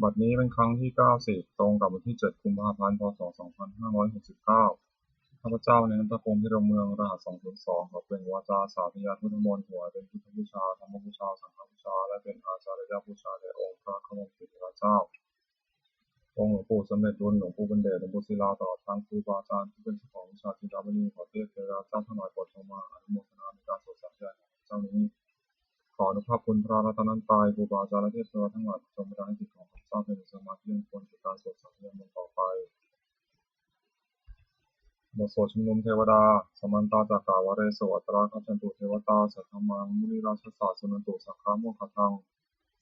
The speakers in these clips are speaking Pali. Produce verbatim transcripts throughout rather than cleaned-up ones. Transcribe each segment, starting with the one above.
บัดนี้เป็นครั้งที่เก้าสิบ ตรงกับวันที่เจ็ด กุมภาพันธ์ พ.ศ. สองพันห้าร้อยหกสิบเก้า ข้าพเจ้า นายนัทพงษ์ พิรมเมือง รหัส สองศูนย์สอง ขอเปล่งวาจาสาธยายพุทธมนต์ ถวายเป็นพุทธบูชา ธรรมบูชา สังฆบูชา และเป็นอาจาริยบูชาแด่องค์พระควัมพีเถระเจ้า องค์หลวงปู่สำเร็จลุน หลวงปู่บุญเดช หลวงปู่ศิลา ตลอดทั้งครูบาอาจารย์ผู้เป็นเจ้าของวิชาจินดามณี ขอเทพเทวดาเจ้าทั้งหลายโปรดจงมาอนุโมทนาในการสวดสาธยายของข้าพเจ้านี้ ขออนุภาพคุณพระรัตนตรัย ครูบาอาจารย์ และเทพเทวดาทั้งหลาย จงบันดาลให้จิตของข้าพเจ้าเป็นสมาธิอันควรแก่การสวดสาธยายมนต์ต่อไป บทสวดชุมนุมเทวดา Samantā cakkavāḷesu atrāgacchantu devatā, saddhammaṃ munirājassa suṇantu saggamokkhadaṃ.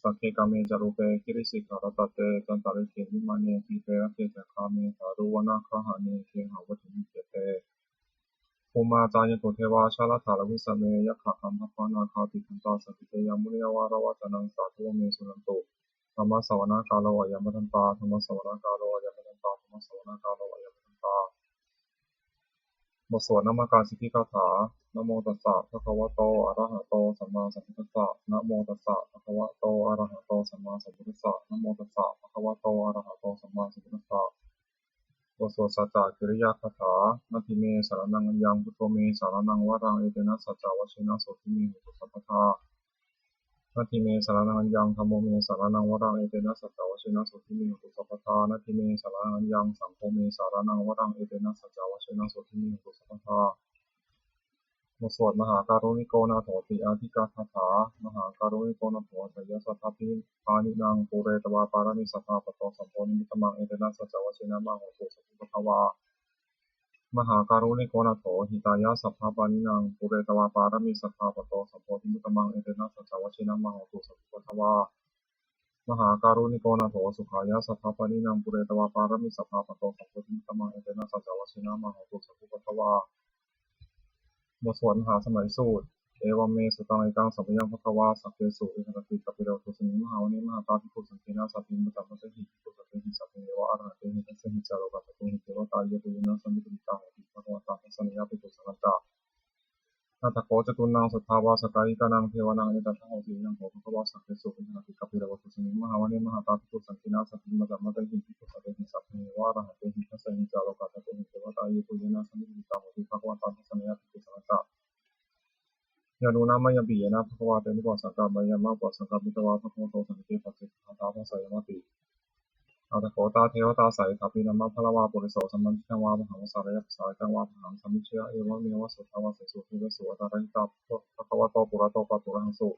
Sagge kāme ca rūpe girisikharataṭe cantalikkhe vimāne, dīpe raṭṭhe ca gāme taruvanagahane gehavatthumhi khette, bhummā cāyantu devā jalathalavisame yakkhagandhabbanāgā, tiṭṭhantā santike yaṃ munivaravacanaṃ sādhavo me suṇantu. Dhammassavanakālo ayam bhadantā. Dhammassavanakālo ayam bhadantā. Dhammassavanakālo ayam bhadantā. บทสวดนมการสิทธิคาถา Namo tassa bhagavato arahato sammāsambuddhassa. Namo tassa bhagavato arahato sammāsambuddhassa. Namo tassa bhagavato arahato sammāsambuddhassa. บทสวดสัจจกิริยาคาถา Natthi me saraṇaṃ aññaṃ, buddho me saraṇaṃ varaṃ, etena saccavajjena sotthi me hotu sabbadā. Natthi me saraṇaṃ aññaṃ, dhammo me saraṇaṃ varaṃ, etena saccavajjena sotthi me hotu sabbadā. Natthi me saraṇaṃ aññaṃ, saṅgho me saraṇaṃ varaṃ, etena saccavajjena sotthi me hotu sabbadā. บทสวดมหาการุณิโกนาโถติอาทิกาคาถา Mahākāruṇiko nātho hitāya sabbapāṇinaṃ, pūretvā pāramī sabbā patto sambodhimuttamaṃ, etena saccavajjena mā hontu sabbupaddavā. Mahākāruṇiko nātho hitāya sabbapāṇinaṃ, pūretvā pāramī sabbā patto sambodhimuttamaṃ, etena saccavajjena mā hontu sabbupaddavā. Mahākāruṇiko nātho sukhāya sabbapāṇinaṃ, pūretvā pāramī sabbā patto sambodhimuttamaṃ, etena saccavajjena mā hontu sabbupaddavā. บทสวดมหาสมัยสูตร Evaṃ me sutaṃ. Ekaṃ samayaṃ bhagavā sakkesu viharati kapilavatthusmiṃ mahāvane mahatā bhikkhusaṅghena saddhiṃ pañcamattehi bhikkhusatehi sabbeheva arahantehi. Dasahi ca lokadhātūhi devatā yebhuyyena sannipatitā honti bhagavantaṃ dassanāya bhikkhusaṅghañca. Atha kho catunnaṃ suddhāvāsakāyikānaṃ devānaṃ etadahosi: Ayaṃ kho bhagavā sakkesu viharati kapilavatthusmiṃ mahāvane mahatā bhikkhusaṅghena saddhiṃ pañcamattehi bhikkhusatehi sabbeheva arahantehi. Dasahi ca lokadhātūhi devatā yebhuyyena sannipatitā honti bhagavantaṃ dassanāya bhikkhusaṅghañca. Yannūna mayampi yena bhagavā tenupasaṅkameyyāma, upasaṅkamitvā bhagavato santike paccekagāthā bhāseyyāmāti. Atha kho tā devatā seyyathāpi nāma balavā puriso sammiñjitaṃ vā bāhaṃ pasāreyya, pasāritaṃ vā bāhaṃ sammiñjeyya, evameva suddhāvāsesu devesu antarahitā bhagavato purato pāturahaṃsu.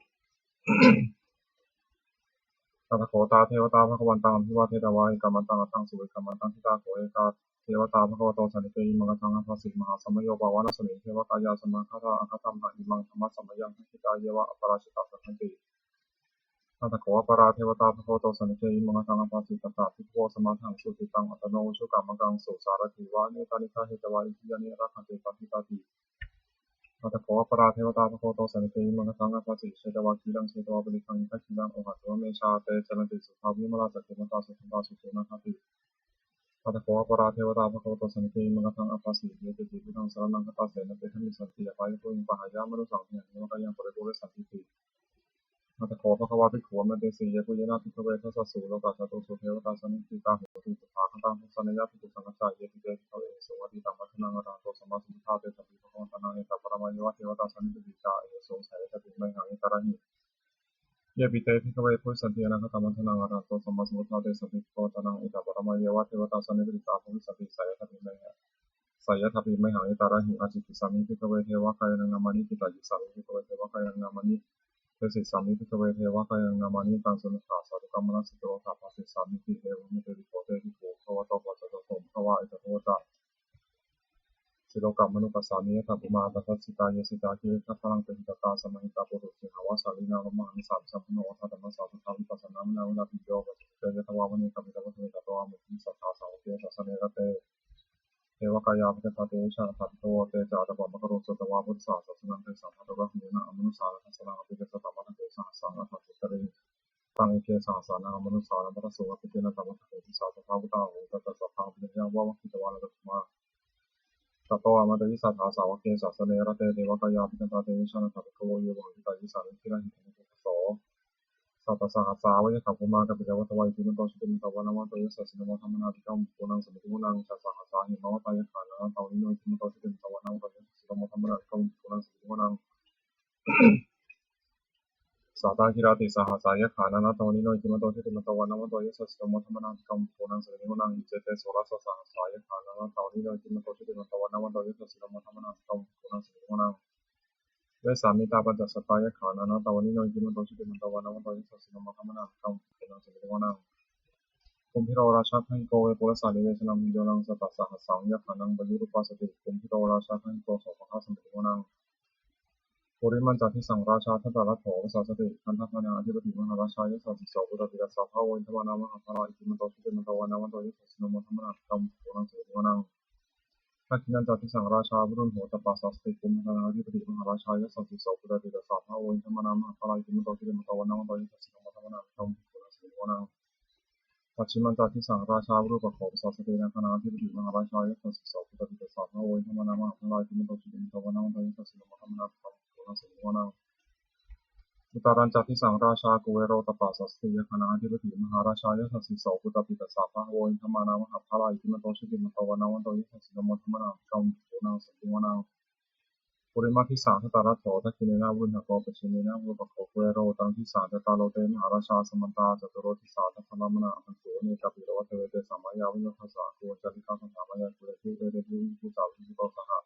Atha kho tā devatā bhagavantaṃ abhivādetvā ekamantaṃ aṭṭhaṃsu. Ekamantaṃ ṭhitā kho ekā devatā bhagavato santike imaṃ gāthaṃ abhāsi: Mahāsamayo pavanasmiṃ, devakāyā samāgatā; āgatamha imaṃ dhammasamayaṃ, dakkhitāyeva aparājitasaṅghanti. Atha kho aparā devatā bhagavato santike imaṃ gāthaṃ abhāsi: Tatra bhikkhavo samādahaṃsu, cittaṃ attano ujukamakaṃsu; sārathīva nettāni gahetvā, indriyāni rakkhanti paṇḍitāti. Atha kho aparā devatā bhagavato santike imaṃ gāthaṃ abhāsi: Chetvā khīlaṃ chetvā palighaṃ, indakhīlaṃ ohaccamanejā; te caranti suddhā vimalā, cakkhumatā sudantā susunāgāti. Atha kho aparā devatā bhagavato santike imaṃ gāthaṃ abhāsi: Yekeci buddhaṃ saraṇaṃ gatāse, na te gamissanti apāyabhūmiṃ; pahāya mānusaṃ dehaṃ, devakāyaṃ paripūressantīti. Atha kho bhagavā bhikkhū āmantesi: Yebhuyyena bhikkhave dasasu lokadhātūsu devatā sannipatitā honti tathāgataṃ dassanāya bhikkhusaṅghañca. Idampi te bhikkhave ahesuṃ atītamaddhānaṃ arahanto sammāsambuddhā, tesampi bhagavantānaṃ etaparamāyeva devatā sannipatitā ahesuṃ, seyyathāpi mayhaṃ etarahi. Yepi te bhikkhave bhavissanti anāgatamaddhānaṃ arahanto sammāsambuddhā, tesampi bhagavantānaṃ etaparamāyeva devatā sannipatitā bhavissanti, seyyathāpi mayhaṃ, seyyathāpi mayhaṃ etarahi. Ācikkhissāmi bhikkhave devakāyānaṃ nāmāni. Kittayissāmi bhikkhave devakāyānaṃ nāmāni. Desissāmi bhikkhave devakāyānaṃ nāmāni. Taṃ suṇātha sādhukaṃ manasikarotha bhāsissāmīti. Evaṃ bhanteti kho te bhikkhū bhagavato paccassosuṃ. Bhagavā etadavoca: Silokamanukassāmi, yattha bhummā tadassitā; ye sitā girigabbharaṃ, pahitattā samāhitā. Puthū sīhāva sallīnā, lomahaṃsābhisambhuno; odātamanasā suddhā, vippasannamanāvilā. Bhiyyo pañcasate ñatvā, vane kāpilavatthave; tato āmantayi satthā, sāvake sāsane rate. Devakāyā abhikkantā, te vijānātha bhikkhavo; te ca ātappamakaruṃ, sutvā buddhassa sāsanaṃ. Tesaṃ pāturahu ñāṇaṃ, amanussāna dassanaṃ; appeke satamaddakkhuṃ, sahassaṃ atha sattariṃ. Taṃ eke sahassānaṃ, amanussānamaddasuṃ; appekenantamaddakkhuṃ, disā sabbā phuṭā ahuṃ. Tañca sabbaṃ abhiññāya, vavakkhitvāna cakkhumā; tato āmantayi satthā, sāvake sāsane rate. Devakāyā abhikkantā, te vijānātha bhikkhavo; ye vohaṃ kittayissāmi, girāhi anupubbaso. Sattasahassā va yakkhā bhummā kāpilavatthavā, iddhimanto jutimanto vaṇṇavanto yasassino, modamānā abhikkāmuṃ bhikkhūnaṃ samitiṃ vanaṃ. Chasahassā hemavatā yakkhā nānattavaṇṇino, iddhimanto jutimanto vaṇṇavanto yasassino, modamānā abhikkāmuṃ bhikkhūnaṃ samitiṃ vanaṃ. Sātāgirā tisahassā yakkhā nānattavaṇṇino, iddhimanto jutimanto vaṇṇavanto yasassino, modamānā abhikkāmuṃ bhikkhūnaṃ samitiṃ vanaṃ. Iccete soḷasasahassā yakkhā nānattavaṇṇino, iddhimanto jutimanto vaṇṇavanto yasassino, modamānā abhikkāmuṃ bhikkhūnaṃ samitiṃ vanaṃ. Vessāmittā pañcasatā yakkhā nānattavaṇṇino, iddhimanto jutimanto vaṇṇavanto yasassino, modamānā abhikkāmuṃ bhikkhūnaṃ samitiṃ vanaṃ. Kumbhīro rājagahiko vepullassa nivesanaṃ bhiyyo naṃ satasahassaṃ yakkhānaṃ payirupāsati, kumbhīro rājagahiko sopāga samitiṃ vanaṃ. Purimañca disaṃ rājā dhataraṭṭho pasāsati, gandhabbānaṃ ādhipati mahārājā yasassi so. Puttāpi tassa bahavo indanāmā mahabbalā, iddhimanto jutimanto vaṇṇavanto yasassino, modamānā abhikkāmuṃ bhikkhūnaṃ samitiṃ vanaṃ. Dakkhiṇañca disaṃ rājā virūḷho tappasāsati, kumbhaṇḍānaṃ ādhipati mahārājā yasassi so. Puttāpi tassa bahavo indanāmā mahabbalā, iddhimanto jutimanto vaṇṇavanto yasassino, modamānā abhikkāmuṃ bhikkhūnaṃ samitiṃ vanaṃ. Pacchimañca disaṃ rājā virūpakkho pasāsati, nāgānaṃ ādhipati mahārājā yasassi so. Puttāpi tassa bahavo indanāmā mahabbalā, iddhimanto jutimanto vaṇṇavanto yasassino, modamānā abhikkāmuṃ bhikkhūnaṃ samitiṃ vanaṃ. Uttarañca disaṃ rājā kuvero tappasāsati, yakkhānaṃ ādhipati mahārājā yasassi so. Puttāpi tassa bahavo indanāmā mahabbalā, iddhimanto jutimanto vaṇṇavanto yasassino, modamānā abhikkāmuṃ bhikkhūnaṃ samitiṃ vanaṃ. Purimadisā dhataraṭṭho, dakkhiṇena virūḷhako, pacchimena virūpakkho, kuvero uttaraṃ disaṃ. Cattāro te mahārājā samantā caturo disā, daddallamānā aṭṭhaṃsu vane kāpilavatthave. Tesaṃ māyāvino dāsā āgū vañcanikā saṭhā, māyā kuṭeṇḍu veṭeṇḍu viṭū ca viṭuṭo saha.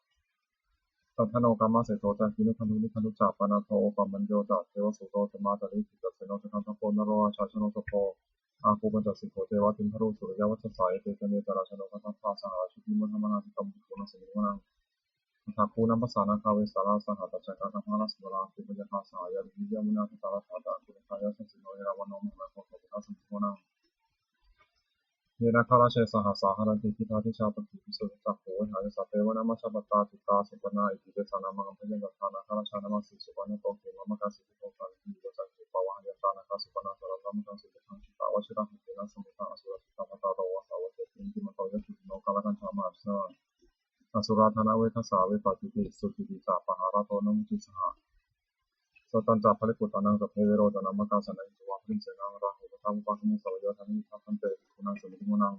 Candano kāmaseṭṭho ca kinnughaṇḍu nighaṇḍu ca, panādo opamañño ca devasūto ca mātali. Cittaseno ca gandhabbo naḷo rājā janosabho, āgū pañcasikho ceva timbarū suriyavacchasā. Ete caññe ca rājāno gandhabbā saha rājubhi, modamānā abhikkāmuṃ bhikkhūnaṃ samitiṃ vanaṃ. Athāgū nābhasā nāgā vesālā saha tacchakā, kambalassatarā āgū pāyāgā saha ñātibhi. Yāmunā dhataraṭṭhā ca āgū gandhakā yasassino, erāvaṇo mahānāgo taruvanagahano samitiṃ vanaṃ. Ye nāgarāje sahasā haranti, girigaṅgā tiṭṭhā pakkhi visuddhacakkhū, vehāyasā te vanamajjhapattā citrā supaṇṇā iti tesa nāmaṃ. Abhayantadā nāgarājānamāsi, supaṇṇato khemamakāsi buddho saṅghamhi. Tañca khetvā vāhayantā nāgā supaṇṇā sarasamakaṃsu, yakkhā cidhā vajirahatthena samuddaṃ asurā dusitā bhātaro. Vāsavassete iddhimanto yasassino, kālakañjā mahābhismā asurā dānaveghasā. Vepacitti sucitti ca pahārādo namucī saha. Satañca baliputtānaṃ sabbe verocanāmakā, sannayhitvā baliṃ senaṃ rāhubhaddamupāgamuṃ. Samayodāni bhaddante bhikkhūnaṃ samitiṃ vanaṃ.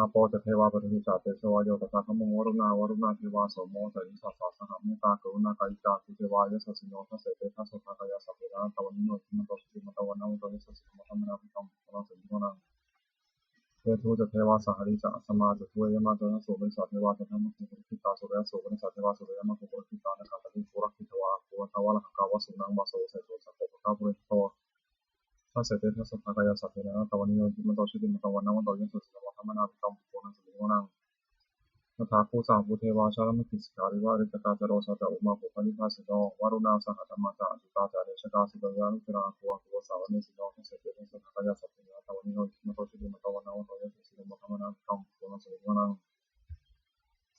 Āpo ca devā paṭhavī ca tejo vāyo tadāgamuṃ, varuṇā vāruṇā devā somo ca yasasā saha. Mettākaruṇākāyikā āgū devā yasassino, dasete dasadhā kāyā sabbe nānattavaṇṇino, iddhimanto jutimanto vaṇṇavanto yasassino, modamānā abhikkāmuṃ bhikkhūnaṃ samitiṃ vanaṃ. Veṇhū ca devā sahalī ca asamā ca duve yamā, candassūpanisā devā candamāgū purakkhitā. Suriyassūpanisā devā suriyamāgū purakkhitā, nakkhattāni purakkhitvā āgū varuṇā valāhakā. Vasūnaṃ vāsavo seṭṭho sakkopāga purindado, dasete dasadhā kāyā sabbe nānattavaṇṇino, iddhimanto jutimanto vaṇṇavanto yasassino, modamānā abhikkāmuṃ bhikkhūnaṃ samitiṃ vanaṃ. Athāgū sahabhū devā jalamaggisikhāriva, ariṭṭhakā ca rojā ca ummāpupphanibhāsino, varuṇā sahadhammā ca accutā ca anejakā. Sītagyānakāyikā āgū āgū vāsavanesino, dasete dasadhā kāyā sabbe nānattavaṇṇino, iddhimanto jutimanto vaṇṇavanto yasassino, modamānā abhikkāmuṃ bhikkhūnaṃ samitiṃ vanaṃ.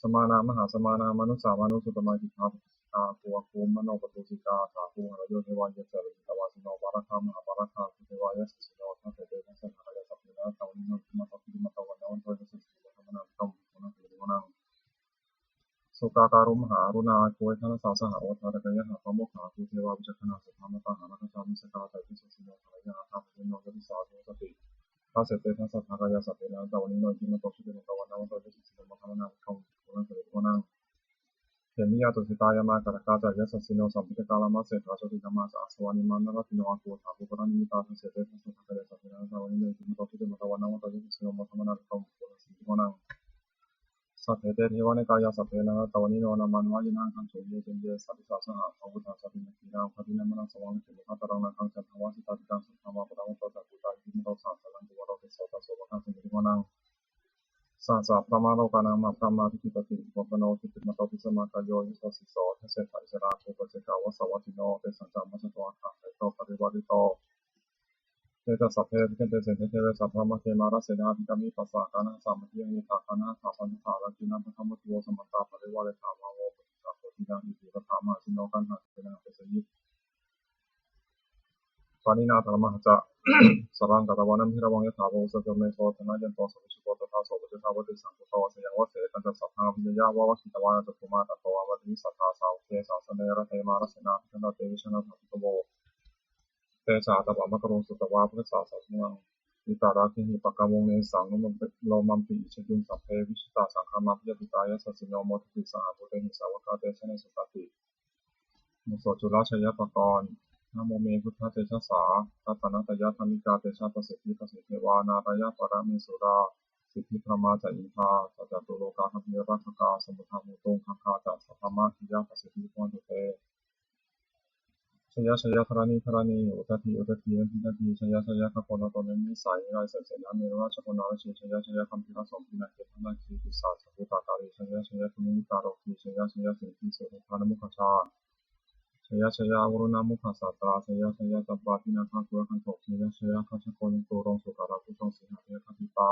Samānā mahāsamānā mānusā mānusuttamā, khiḍḍāpadūsikā āgū āgū manopadūsikā. Athāgū harayo devā ye ca lohitavāsino, pāragā mahāpāragā āgū devā yasassino, dasete dasadhā kāyā sabbe nānattavaṇṇino, iddhimanto jutimanto vaṇṇavanto yasassino, modamānā abhikkāmuṃ bhikkhūnaṃ samitiṃ vanaṃ. Sukkā karumhā aruṇā āgū veghanasā saha, odātagayhā pāmokkhā āgū devā vicakkhaṇā. Sadāmattā hāragajā missakā ca yasassino, thanayaṃ āgā pajjunno yo disā abhivassati, dasete dasadhā kāyā sabbe nānattavaṇṇino, iddhimanto jutimanto vaṇṇavanto yasassino, modamānā abhikkāmuṃ bhikkhūnaṃ samitiṃ vanaṃ. Khemiyā tusitā yāmā kaṭṭhakā ca yasassino, lambitakā lāmaseṭṭhā jotināmā ca āsavā, nimmānaratino āgū athāgū paranimmitā. Dasete dasadhā kāyā sabbe nānattavaṇṇino, iddhimanto jutimanto vaṇṇavanto yasassino, modamānā abhikkāmuṃ bhikkhūnaṃ samitiṃ vanaṃ. Sabbe te devanikāyā sabbe nānattavaṇṇino, nāmanvayānaṃ āgañchuṃ ye caññe sadisā saha. Pavutthajātimakkhilaṃ bhavīmaṃ, sambhāvetvāna bhadrānaṃ, kālakañjā devā hitāyikā, saddhammaparamitaṃ sādhukaṃ iddhimanto saha. Sāyānāmento varo kesavo, tasso pāgā samitiṃ vanaṃ. Sahassabrahmalokānaṃ mahābrahmābhitiṭṭhati, upapanno jutimanto bhismākāyo yasassi so. Dasettha issarā āgū paccekavasavattino, tesañca majjhato āgā hārito parivārito. Te ca sabbe abhikkante sinde deve sabrahmake, mārasenā abhikkāmi passa kaṇhassa mandiyaṃ. Yadajjhagā khandhamatthu rakkhitvāna bhadrāni, samantā parivāretha mā vo muñcittha koci naṃ. Iti tattha mahāseno kaṇhasenaṃ apesayi, pāṇinā talamāhacca saraṃ katvāna bheravaṃ. Yathā pāvussako megho thanayanto savijjuko, tadā so paccuppā pavanti saṅkuddho. Asayaṃvase ekañca sabbaṃ abhiññāya vavakkhitvāna cakkhumā, tato āmantayi satthā sāvake sāsane rate. Mārasenā abhikkantā te vijānātha bhikkhavo, Te ca ātappamakaruṃ sutvā buddhassa sāsanaṃ, vītarāgehi pakkāmuṃ nesaṃ lomampi iñjayuṃ. Sabbe vijitasaṅgāmā bhayātītā yasassino, modanti saha bhūtehi sāvakā te janesutāti. บทสวดจุลชัยปกรณ์ Namo me buddhatejasā, ratanattayadhammikā, tejapasiddhi pasīdevā, nārāyaparamesurā, siddhibrahmā ca indā ca catulokā gambhīrakkhakā, samuddā bhūtuṃ gaggā ca sabrahmajayapasiddhi bhavantu te. Jaya jaya dharaṇi dharaṇī, udadhi udadhī nadi nadī, jaya jaya gaganatalatalanisai, nirayasayasena merurājabalanarajī, jaya jaya gambhīrasombhī nāgendanāgī, pisācabhūtakālī, jaya jaya dunnimittarogi, jaya jaya siṅgīsuddhānamukhajā, jaya jaya varuṇamukhasātrā, jaya jaya campādināgakulagantho, jaya jaya gajjagonnaturaṅga sukarabhujaṅga sīhabyagghadīpā,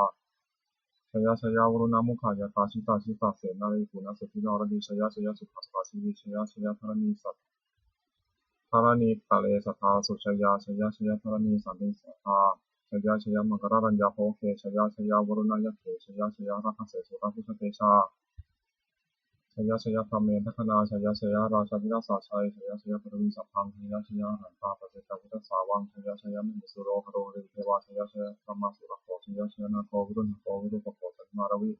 jaya jaya varuṇamukhayātrā, jita jita senārī puna suddhi naradī, jaya jaya sukhā sukhā jīvī, jaya jaya dharaṇī sat dharaṇītale sadā sujayā, jaya jaya dharaṇī sante sadā, jaya jaya maṅkararājayakkhe, jaya jaya varuṇayakkhe, jaya jaya rakkhase surabhujatejā, jaya jaya brahmendagaṇā, jaya jaya rājāvilāsajjaya, jaya jaya paṭhaviṃ sabbaṃ, jaya jaya arahantā paccekabuddhasāvaṃ, jaya jaya mahesuro haro harindevā, jaya jaya brahmā surakkho, jaya jaya nāgo viruḷhako virūpakkho candimā ravi,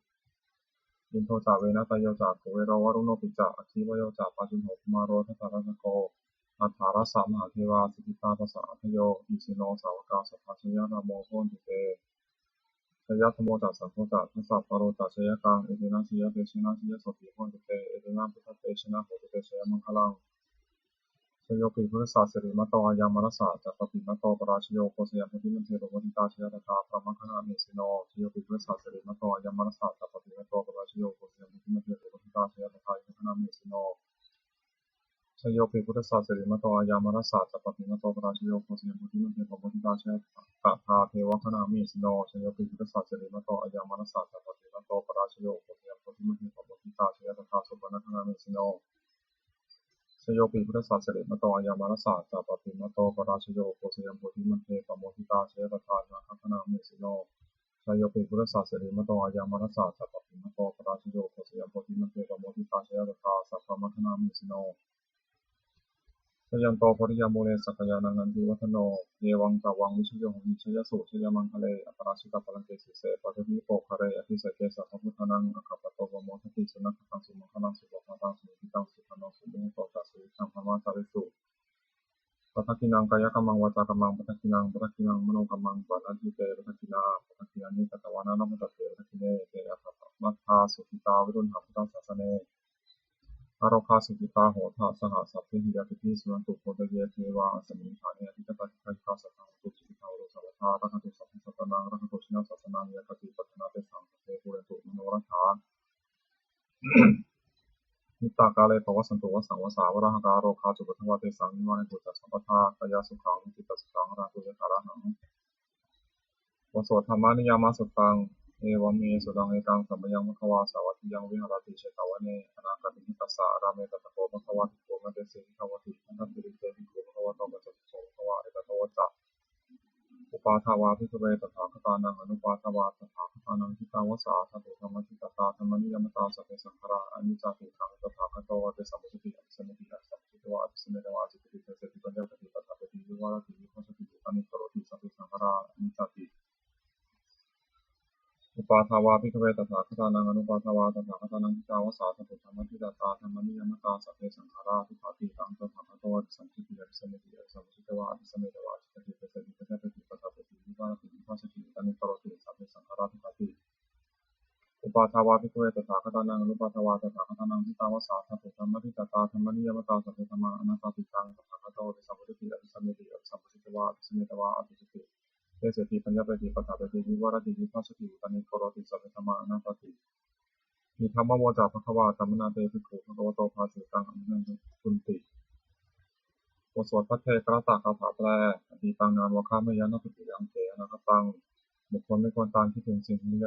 indo ca venateyyo ca kuvero varuṇopi ca, aggi vāyo ca pājuṇho kumāro dhataraṭṭhako, aṭṭhārasa mahādevā siddhitāpasa-ādayo, isino sāvakā sabbā jaya rāmo bhavantu te. Jaya dhammo ca saṅgho ca dasapālo ca jayakaṃ, etena jayatejena jayasotthī bhavantu te, etena buddhatejena hotu te jayamaṅgalaṃ. Jayopi buddhassa sirīmato ayaṃ, mārassa ca pāpimato parājayo, ugghosayuṃ bodhimaṇḍe pamoditā, jaya tadā brahmagaṇā mahesino. Jayopi buddhassa sirīmato ayaṃ, mārassa ca pāpimato parājayo, ugghosayuṃ bodhimaṇḍe pamoditā, jaya tadā indagaṇā mahesino. Jayopi buddhassa sirīmato ayaṃ, mārassa ca pāpimato parājayo, ugghosayuṃ bodhimaṇḍe pamoditā, jaya tadā devagaṇā mahesino. Jayopi buddhassa sirīmato ayaṃ, mārassa ca pāpimato parājayo, ugghosayuṃ bodhimaṇḍe pamoditā, jaya tadā supaṇṇagaṇā mahesino. Jayopi buddhassa sirīmato ayaṃ, mārassa ca pāpimato parājayo, ugghosayuṃ bodhimaṇḍe pamoditā, jaya tadā nāgagaṇā mahesino. Jayopi buddhassa sirīmato ayaṃ, mārassa ca pāpimato parājayo, ugghosayuṃ bodhimaṇḍe pamoditā, jaya tadā sabrahmagaṇā mahesino. Jayanto bodhiyā mūle sakyānaṃ nandivaḍḍhano, evaṃ tvaṃ vijayo hohi jayassu jayamaṅgale, aparājitapallaṅke sīse paṭhavipokkhare, abhiseke sabbabuddhānaṃ aggappatto pamodati. Sunakkhattaṃ sumaṅgalaṃ supabhātaṃ suhuṭṭhitaṃ, sukhaṇo sumuhutto ca suyiṭṭhaṃ brahmacārisu. Padakkhiṇaṃ kāyakammaṃ vācākammaṃ padakkhiṇaṃ, padakkhiṇaṃ manokammaṃ paṇidhī te padakkhiṇā, padakkhiṇāni katvāna labhantatthe padakkhiṇe. Te atthaladdhā sukhitā viruḷhā buddhasāsane, arogā sukhitā hotha saha sabbehi ñātibhi. Suṇantu bhonto ye devā asmiṃ ṭhāne adhigatā, dīghāyukā sadā hontu, sukhitā hontu sabbadā, rakkhantu sabbasattānaṃ, rakkhantu jinasāsanaṃ, yā kāci patthanā tesaṃ, sabbe pūrentu manorathā. Yuttakāle pavassantu vassaṃ vassā, valāhakā rogā cupaddavā, tesaṃ nivārentu ca sabbadā, kāyasukhaṃ cittisukhaṃ arahantu yathārahaṃ. บทสวด Dhammaniyāmasuttaṃ. Evaṃ me sutaṃ. Ekaṃ samayaṃ bhagavā sāvatthiyaṃ viharati jetavane anāthapiṇḍikassa ārāme. Tatra kho bhagavā bhikkhū āmantesi bhikkhavoti. Bhadanteti te bhikkhū bhagavato paccassosuṃ. Bhagavā etadavoca. Uppādā vā bhikkhave tathāgatānaṃ anuppādā vā tathāgatānaṃ, ṭhitā va sā dhātu dhammaṭṭhitatā dhammaniyāmatā sabbe saṅkhārā aniccāti. Taṃ tathāgato abhisambujjhati abhisameti, abhisambuddhitvā abhisametvā ācikkhati deseti paññapeti paṭṭhapeti vivarati vibhajati uttānīkaroti: sabbe saṅkhārā aniccāti. Uppādā vā bhikkhave tathāgatānaṃ anuppādā vā tathāgatānaṃ, ṭhitā va sā dhātu dhammaṭṭhitatā dhammaniyāmatā sabbe saṅkhārā dukkhāti. Taṃ tathāgato abhisambujjhati abhisameti, abhisambujjhitvā abhisametvā ācikkhati deseti paññapeti paṭṭhapeti vivarati vibhajati uttānīkaroti: sabbe saṅkhārā dukkhāti. Uppādā vā bhikkhave tathāgatānaṃ anuppādā vā tathāgatānaṃ, ṭhitā va sā dhātu dhammaṭṭhitatā dhammaniyāmatā sabbe dhammā anattāti. Taṃ tathāgato abhisambujjhati abhisameti, abhisambujjhitvā abhisametvā ācikkhati deseti paññapeti paṭṭhapeti vivarati vibhajati uttānīkaroti: sabbe dhammā anattāti. Idamavoca bhagavā. Attamanā te bhikkhū bhagavato bhāsitaṃ abhinandunti. บทสวดภัทเทกรัตตคาถาแปล Atītaṃ nānvāgameyya nappaṭikaṅkhe anāgataṃ. บุคคลไม่ควรตามคิดถึงสิ่งที่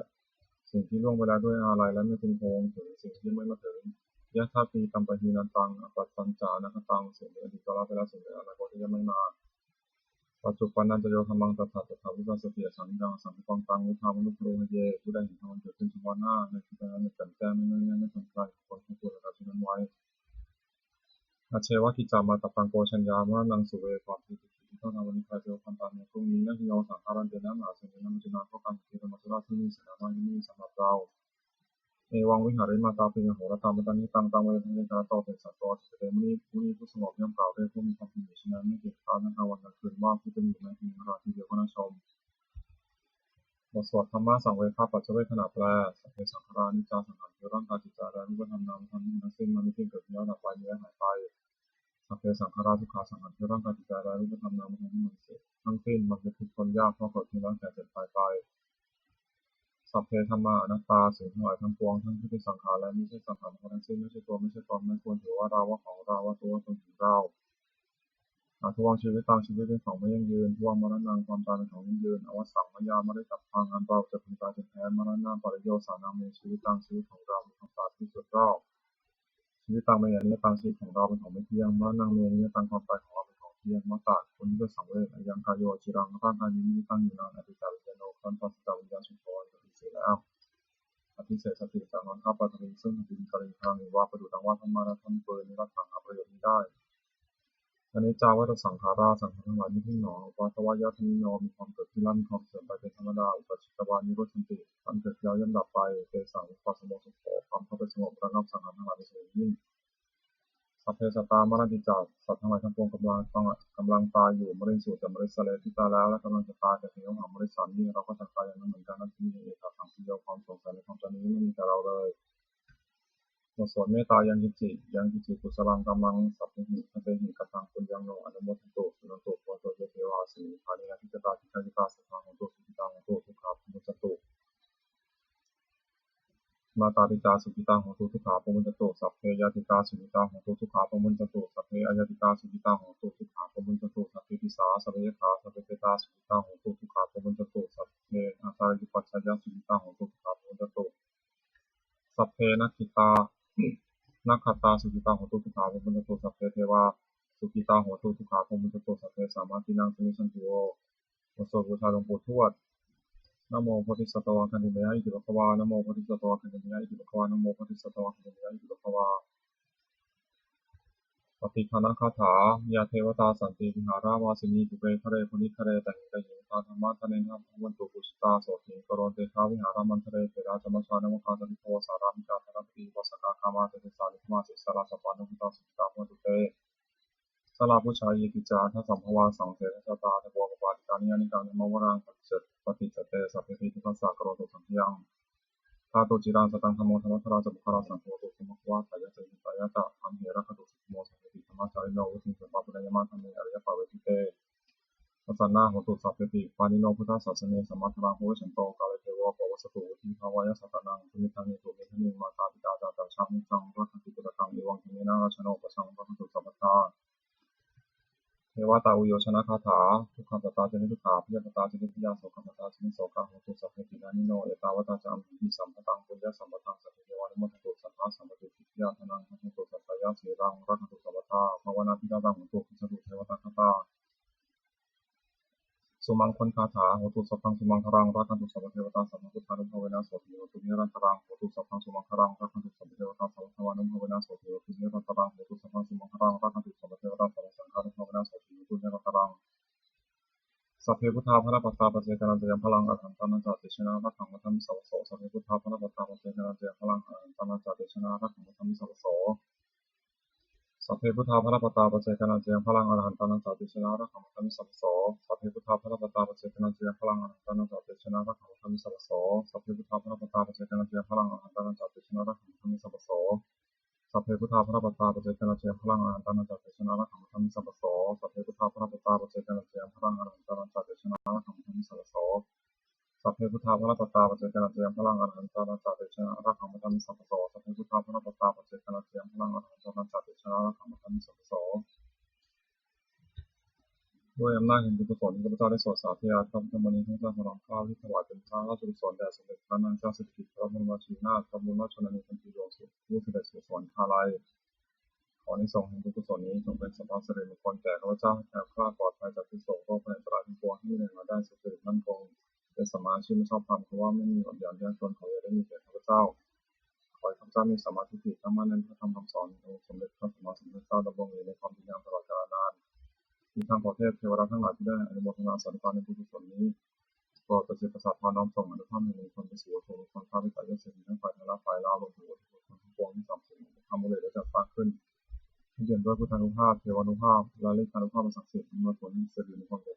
สิ่งที่ล่วงไปแล้วด้วยอาลัย และไม่พึงพะวงถึงสิ่งที่ยังไม่มาถึง Yadatītampahīnantaṃ appattañca anāgataṃ. สิ่งในอดีตก็ละไปแล้ว สิ่งในอนาคตก็ยังไม่มา Paccuppannañca yo dhammaṃ tattha tattha vipassati, asaṃhiraṃ asaṅkuppaṃ taṃ viddhā manubrūhaye. ผู้ใดเห็นธรรมอันเกิดขึ้นเฉพาะหน้าในขณะนั้นอย่างแจ่มแจ้ง ไม่ง่อนแง่น ไม่คลอนแคลน ควรทบทวนหลักธรรมเช่นนั้นไว้ Ajjeva kiccamātappaṃ ko jaññā maraṇaṃ suve. ความตายเป็นกิจที่ ถ้าทำวันนี้ใครจะรู้ทันตามในพรุ่งนี้ na hi no saṅgarantena mahāsenena maccunā, เพราะการเบียดเบียนธรรมชราชที่ไม่มีเสนานาถย่อมไม่มีสำหรับเรา Evaṃ vihārimātāpiṃ ahorattamatanditaṃ, taṃ ve bhaññamāne jānato tesaṃ atto ācikkhate muni. มุนีผู้สงบย่อมกล่าวเรียกผู้มีความเพียรอยู่เช่นนั้น ไม่เกียจคร้านทั้งกลางวันกลางคืนว่า ผู้จะมีอยู่ในที่นี้ นรกที่เดียวก็น่าชม บทสวด Dhammasaṃvega paccavekkhaṇa แปล Sabbe saṅkhārā aniccā. สังขารคือร่างกายจิตใจและรูปธรรมนามธรรมทั้งหมดทั้งสิ้น มันไม่เที่ยง เกิดขึ้นแล้วดับไป มีและหายไป Sabbe saṅkhārā dukkhā. สังขารคือร่างกายจิตใจและรูปธรรมนามธรรมทั้งหมดทั้งสิ้น มันเป็นทุกข์ทนยาก เพราะเกิดขึ้นแล้วแก่เจ็บตายไป Sabbe dhammā anattā. สิ่งทั้งหลายทั้งปวง ทั้งที่เป็นสังขารและไม่ใช่สังขารทั้งหมดทั้งสิ้น ไม่ใช่ตัว ไม่ใช่ตน ไม่ควรถือว่าเรา ว่าของเรา ว่าตัวว่าตนของเรา Adhuvaṃ jīvitaṃ. ชีวิตเป็นของไม่ยั่งยืน Dhuvaṃ maraṇaṃ. ความตายเป็นของยั่งยืน Avassaṃ mayā maritabbaṃ. อันเราจะพึงตายจนแท้ Maraṇapariyosānaṃ me jīvitaṃ. ชีวิตของเรามีความตายเป็นที่สุดรอบ Jīvitaṃ me aniyataṃ. ชีวิตของเราเป็นของไม่เที่ยง Maraṇaṃ me aniyataṃ. ความตายของเราเป็นของเที่ยง Vata. ควรที่จะสังเวช Ayaṃ kāyo aciraṃ. ร่างกายนี้มิได้ตั้งอยู่นาน Atītavijjāno. ครั้นปราศจากวิญญาณ Chuḍḍho. อันตรีเสียแล้ว Adhisessati. จะนอนทับ Paṭhaviṃ. ซึ่งแผ่นดิน Kaliṅgaraṃ. Iva. ประดุจดังว่าท่อนไม้และท่อนฟืน Niratthaṃ. หาประโยชน์มิได้ Aniccā vata saṅkhārā. สังขารทั้งหลายไม่เที่ยงหนอ Uppādavayadhammino. มีความเกิดขึ้นแล้วมีความเสื่อมไปเป็นธรรมดา Uppajjitvā nirujjhanti. ครั้นเกิดขึ้นแล้วย่อมดับไป Tesaṃ vūpasamo sukho. ความเข้าไปสงบระงับสังขารทั้งหลายเป็นสุขยิ่ง Sabbe sattā maranti ca. สัตว์ทั้งหลายทั้งปวงกำลัง กำลังตายอยู่ Mariṃsu ca marissare. ที่ตายแล้วและกำลังจะตาย Tathevāhaṃ marissāmi. เราก็จักตายอย่างนั้นเหมือนกัน Natthi me ettha saṃsayo. ความสงสัยในความตายนี้ไม่มีแก่เราเลย บทสวดเมตตา Yaṅkiñci. Yaṅkiñci kusalaṃ kammaṃ sabbehi katehi kataṃ puññaṃ no anumodantu, suṇantu bhonto ye devā asmiṃ ṭhāne adhigatā dīghāyukā sadā hontu sukhitā hontu dukkhā pamuñcantu. Mātāpitā sukhitā hontu dukkhā pamuñcantu. Sabbe ñātikā sukhitā hontu dukkhā pamuñcantu. Sabbe aññātikā sukhitā hontu dukkhā pamuñcantu. Sabbe pisā sabbe yakkhā sabbe petā sukhitā hontu dukkhā pamuñcantu. Sabbe ācariyupajjhāyā sukhitā hontu dukkhā pamuñcantu. Sabbe nakkhattā nakkhattā sukhitā hontu dukkhā pamuñcantu. Sabbe devā sukhitā hontu dukkhā pamuñcantu. Sabbasampattīnaṃ samijjhantu vo. บทสวดบูชาหลวงปู่ทวด Namo bodhisatto āgantimāya iti bhagavā. Namo bodhisatto āgantimāya iti bhagavā. Namo bodhisatto āgantimāya iti bhagavā. Pattidānagāthā. Yā devatā santi vihāravāsinī, thūpe ghare bodhighare tahiṃ tahiṃ, tā dhammadānena bhavantu pūjitā, sotthiṃ karontedha vihāramaṇḍale. Therā ca majjhā navakā ca bhikkhavo, sārāmikā dānapatī upāsakā, gāmā ca desā nigamā ca issarā, sappāṇabhūtā sukhitā bhavantu te. Jalābujā yepi ca aṇḍasambhavā, saṃsedajātā athavopapātikā, niyyānikaṃ dhammavaraṃ paṭicca paṭicca te, sabbepi dukkhassa karontu saṅkhayaṃ. Ṭhātu ciraṃ sataṃ dhammo, dhammaddharā ca puggalā, saṅgho hotu samaggo va, atthāya ca hitāya ca. Amhe rakkhatu saddhammo, sabbepi dhammacārino, vuḍḍhiṃ sampāpuṇeyyāma, dhamme ariyappavedite. Pasannā hontu sabbepi, pāṇino buddhasāsane, sammā dhāraṃ pavecchanto, kāle devo pavassatu, vuḍḍhibhāvāya sattānaṃ, samiddhaṃ netu medaniṃ. Mātā pitā ca atrajaṃ, niccaṃ rakkhanti puttakaṃ, evaṃ dhammena rājāno, pajaṃ rakkhantu sabbadā. Devatāuyyojanagāthā. Dukkhappattā ca niddukkhā, bhayappattā ca nibbhayā, sokappattā ca nissokā, hontu sabbepi pāṇino. Ettāvatā ca amhehi, sambhataṃ puññasampadaṃ, sabbe devānumodantu, sabbasampattisiddhiyā. Dānaṃ dadantu saddhāya, sīlaṃ rakkhantu sabbadā, bhāvanābhiratā hontu, gacchantu devatāgatā. Sumaṅgalagāthā. Hotu sabbaṃ sumaṅgalaṃ, rakkhantu sabbadevatā, sabbabuddhānubhāvena, sotthī hontu nirantaraṃ. Hotu sabbaṃ sumaṅgalaṃ, rakkhantu sabbadevatā, sabbadhammānubhāvena, sotthī hontu nirantaraṃ. Hotu sabbaṃ sumaṅgalaṃ, rakkhantu sabbadevatā, sabbasaṅghānubhāvena, sotthī hontu nirantaraṃ. Sabbe buddhā balappattā, paccekānañca yaṃ balaṃ, arahantānañca tejena, rakkhaṃ bandhāmi sabbaso. Sabbe buddhā balappattā, paccekānañca yaṃ balaṃ, arahantānañca tejena, rakkhaṃ bandhāmi sabbaso. Sabbe buddhā balappattā, paccekānañca yaṃ balaṃ, arahantānañca tejena, rakkhaṃ bandhāmi sabbaso. Sabbe buddhā balappattā, paccekānañca yaṃ balaṃ, arahantānañca tejena, rakkhaṃ bandhāmi sabbaso. Sabbe buddhā balappattā, paccekānañca yaṃ balaṃ, arahantānañca tejena, rakkhaṃ bandhāmi sabbaso. Sabbe buddhā balappattā, paccekānañca yaṃ balaṃ, arahantānañca tejena, rakkhaṃ bandhāmi sabbaso. Sabbe buddhā balappattā, paccekānañca yaṃ balaṃ, arahantānañca tejena, rakkhaṃ bandhāmi sabbaso. Sabbe buddhā balappattā, paccekānañca yaṃ balaṃ, arahantānañca tejena, rakkhaṃ bandhāmi sabbaso. Sabbe buddhā balappattā, paccekānañca yaṃ balaṃ, arahantānañca tejena, rakkhaṃ bandhāmi sabbaso. ด้วยอำนาจแห่งบุญกุศลที่ข้าพเจ้าได้สวดสาธยายพระพุทธมนต์นี้ ข้าพเจ้าขอน้อมเกล้าถวายเป็นพระราชกุศลแด่สมเด็จพระนางเจ้าสิริกิติ์ พระบรมราชินีนาถ พระบรมราชชนนีพันปีหลวงสุขุมวิทแห่งสุสวรรคาลัย ขออานิสงส์แห่งบุญกุศลนี้จงเป็นสรรพสิริมงคลแก่ข้าพเจ้า ให้แคล้วคลาดปลอดภัยจากทุกข์โศกโรคภัยอันตรายทั้งปวง ให้มีแหล่งรายได้สุจริตมั่นคง เป็นสัมมาอาชีพอันชอบธรรม คำว่าไม่มีอดอยากยากจน ขออย่าได้มีแก่ข้าพเจ้า ขอให้ข้าพเจ้ามีสัมมาทิฏฐิ ตั้งมั่นในพระธรรมคำสอนขององค์สมเด็จพระสัมมาสัมพุทธเจ้า ดำรงอยู่ในความดีงามตลอดกาลนาน อีกทั้งขอเทพเทวดาทั้งหลายที่ได้อนุโมทนาสาธุการในบุญกุศลนี้ โปรดประสิทธิ์ประสาทพาน้อมส่งอานุภาพแห่งมงคลไปสู่วัตถุมงคลพระภิกษุเศรษฐีทั้งฝ่ายเหนือและฝ่ายล่าง รวมถึงวัตถุมงคลทั้งปวงที่สามสมบูรณ์ทำบุญและจัดสร้างขึ้น ให้เปี่ยมด้วยพุทธานุภาพ เทวานุภาพ และฤทธานุภาพอันศักดิ์สิทธิ์ อำนวยผลสิริมงคลแก่